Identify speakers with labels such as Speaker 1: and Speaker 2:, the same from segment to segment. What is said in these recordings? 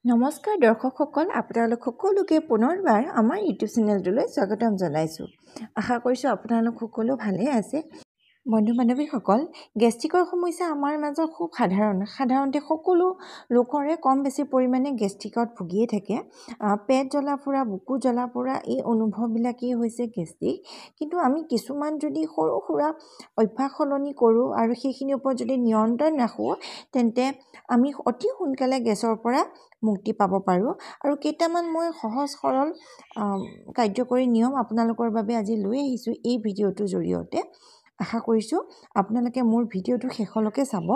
Speaker 1: নমস্কাৰ দৰ্শকসকল, আপোনালোক সকলোকে পুনৰবাৰ আমাৰ ইউটিউব চেনেলটোলৈ স্বাগতম জনাইছোঁ। আশা কৰিছোঁ আপোনালোক সকলো ভালে আছে। বন্ধু বান্ধৱীসকল, গেষ্ট্ৰিকৰ সমস্যা আমাৰ মাজত খুব সাধাৰণ। সাধাৰণতে সকলো লোকৰে কম বেছি পৰিমাণে গেষ্ট্ৰিকত ভুগিয়ে থাকে। পেট জ্বলা পোৰা, বুকু জ্বলা পোৰা এই অনুভৱবিলাকেই হৈছে গেষ্ট্ৰিক। কিন্তু আমি কিছুমান যদি সৰু সুৰা অভ্যাস সলনি কৰোঁ আৰু সেইখিনিৰ ওপৰত যদি নিয়ন্ত্ৰণ ৰাখোঁ, তেন্তে আমি অতি সোনকালে গেছৰ পৰা মুক্তি পাব পাৰোঁ। আৰু কেইটামান মই সহজ সৰল কাৰ্যকৰী নিয়ম আপোনালোকৰ বাবে আজি লৈ আহিছোঁ এই ভিডিঅ'টোৰ জৰিয়তে। আশা কৰিছোঁ আপোনালোকে মোৰ ভিডিঅ'টো শেষলৈকে চাব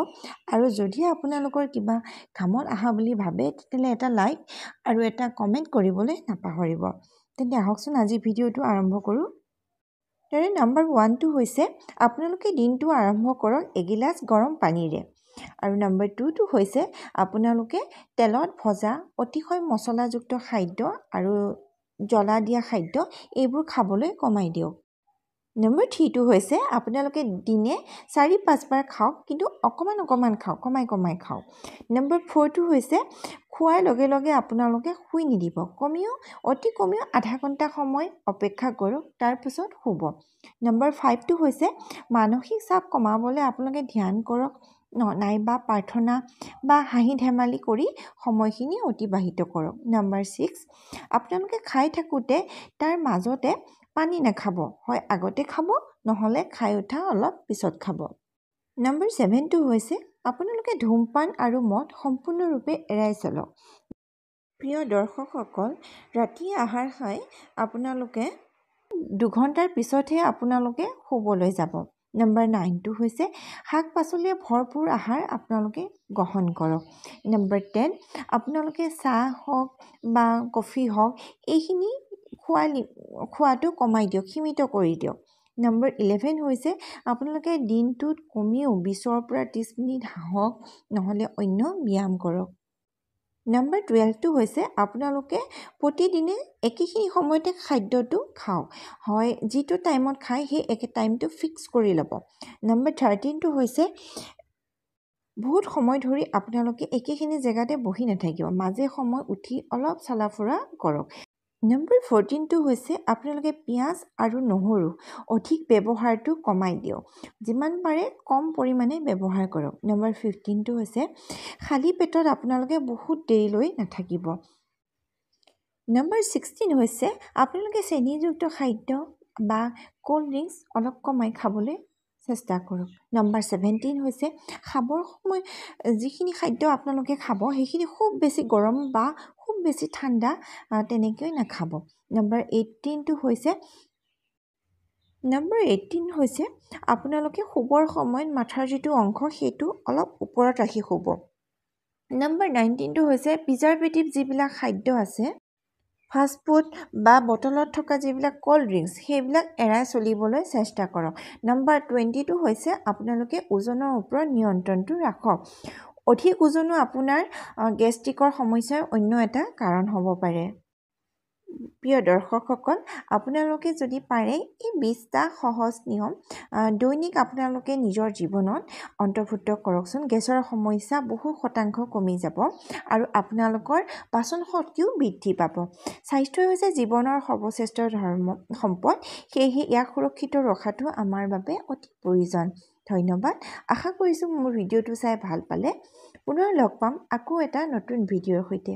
Speaker 1: আৰু যদি আপোনালোকৰ কিবা কামত আহা বুলি ভাবে, তেতিয়াহ'লে এটা লাইক আৰু এটা কমেণ্ট কৰিবলৈ নাপাহৰিব। তেন্তে আহকচোন, আজি ভিডিঅ'টো আৰম্ভ কৰোঁ। তাৰে নাম্বাৰ 1টো হৈছে, আপোনালোকে দিনটো আৰম্ভ কৰক এগিলাচ গৰম পানীৰে। আৰু নাম্বাৰ 2টো হৈছে, আপোনালোকে তেলত ভজা অতিশয় মছলাযুক্ত খাদ্য আৰু জ্বলা দিয়া খাদ্য এইবোৰ খাবলৈ কমাই দিয়ক। নম্বৰ 3টো হৈছে, আপোনালোকে দিনে 4-5বাৰ খাওক, কিন্তু অকণমান অকণমান খাওক, কমাই কমাই খাওক। নম্বৰ 4টো হৈছে, খোৱাৰ লগে লগে আপোনালোকে শুই নিদিব, কমেও অতি কমেও আধা ঘণ্টা সময় অপেক্ষা কৰক, তাৰপিছত শুব। নম্বৰ 5টো হৈছে, মানসিক চাপ কমাবলৈ আপোনালোকে ধ্যান কৰক নাইবা প্ৰাৰ্থনা বা হাঁহি ধেমালি কৰি সময়খিনি অতিবাহিত কৰক। নম্বৰ 6, আপোনালোকে খাই থাকোঁতে তাৰ মাজতে পানী নাখাব, হয় আগতে খাব, নহ'লে খাই উঠা অলপ পিছত খাব। নম্বৰ 7টো হৈছে, আপোনালোকে ধূমপান আৰু মদ সম্পূৰ্ণৰূপে এৰাই চলক। প্ৰিয় দৰ্শকসকল, ৰাতি আহাৰ খাই আপোনালোকে 2 ঘণ্টাৰ পিছতহে আপোনালোকে শুবলৈ যাব। নম্বৰ 9টো হৈছে, শাক পাচলিৰে ভৰপূৰ আহাৰ আপোনালোকে গ্ৰহণ কৰক। নম্বৰ 10, আপোনালোকে চাহ হওক বা কফি হওক, এইখিনি খোৱাটো কমাই দিয়ক, সীমিত কৰি দিয়ক। নম্বৰ 11 হৈছে, আপোনালোকে দিনটোত কমেও 20ৰ পৰা 30 মিনিট হাঁহক, নহ'লে অন্য ব্যায়াম কৰক। নম্বৰ 12টো হৈছে, আপোনালোকে প্ৰতিদিনে একেখিনি সময়তে খাদ্যটো খাওক, হয় যিটো টাইমত খায় সেই একে টাইমটো ফিক্স কৰি ল'ব। নম্বৰ 13টো হৈছে, বহুত সময় ধৰি আপোনালোকে একেখিনি জেগাতে বহি নাথাকিব, মাজে সময় উঠি অলপ চলা ফুৰা কৰক। নম্বৰ 14টো হৈছে, আপোনালোকে পিঁয়াজ আৰু নহৰু অধিক ব্যৱহাৰটো কমাই দিয়ক, যিমান পাৰে কম পৰিমাণে ব্যৱহাৰ কৰক। নম্বৰ 15টো হৈছে, খালী পেটত আপোনালোকে বহুত দেৰিলৈ নাথাকিব। নম্বৰ 16 হৈছে, আপোনালোকে চেনিযুক্ত খাদ্য বা ক'ল্ড ড্ৰিংকছ অলপ কমাই খাবলৈ চেষ্টা কৰক। নম্বৰ 17 হৈছে, খাবৰ সময় যিখিনি খাদ্য আপোনালোকে খাব, সেইখিনি খুব বেছি গৰম বা খুব বেছি ঠাণ্ডা তেনেকৈ নাখাব। নম্বৰ 18 হৈছে, আপোনালোকে শুবৰ সময়ত মাথাৰ যিটো অংশ, সেইটো অলপ ওপৰত ৰাখি শুব। নম্বৰ 19টো হৈছে, প্ৰিজাৰভেটিভ যিবিলাক খাদ্য আছে, ফাষ্টফুড বা বটলত থকা যিবিলাক ক'ল্ড ড্ৰিংকছ, সেইবিলাক এৰাই চলিবলৈ চেষ্টা কৰক। নম্বৰ 20টো হৈছে, আপোনালোকে ওজনৰ ওপৰত নিয়ন্ত্ৰণটো ৰাখক। অধিক ওজনো আপোনাৰ গেষ্ট্ৰিকৰ সমস্যাৰ অন্য এটা কাৰণ হ'ব পাৰে। প্ৰিয় দৰ্শকসকল, আপোনালোকে যদি পাৰে এই 20টা সহজ নিয়ম দৈনিক আপোনালোকে নিজৰ জীৱনত অন্তৰ্ভুক্ত কৰকচোন, গেছৰ সমস্যা বহু শতাংশ কমি যাব আৰু আপোনালোকৰ পাচন শক্তিও বৃদ্ধি পাব। স্বাস্থ্যই হৈছে জীৱনৰ সৰ্বশ্ৰেষ্ঠ ধৰ্ম সম্পদ, সেয়েহে ইয়াক সুৰক্ষিত ৰখাটো আমাৰ বাবে অতি প্ৰয়োজন। ধন্যবাদ। আশা কৰিছোঁ মোৰ ভিডিঅ'টো চাই ভাল পালে। পুনৰ লগ পাম আকৌ এটা নতুন ভিডিঅ'ৰ সৈতে।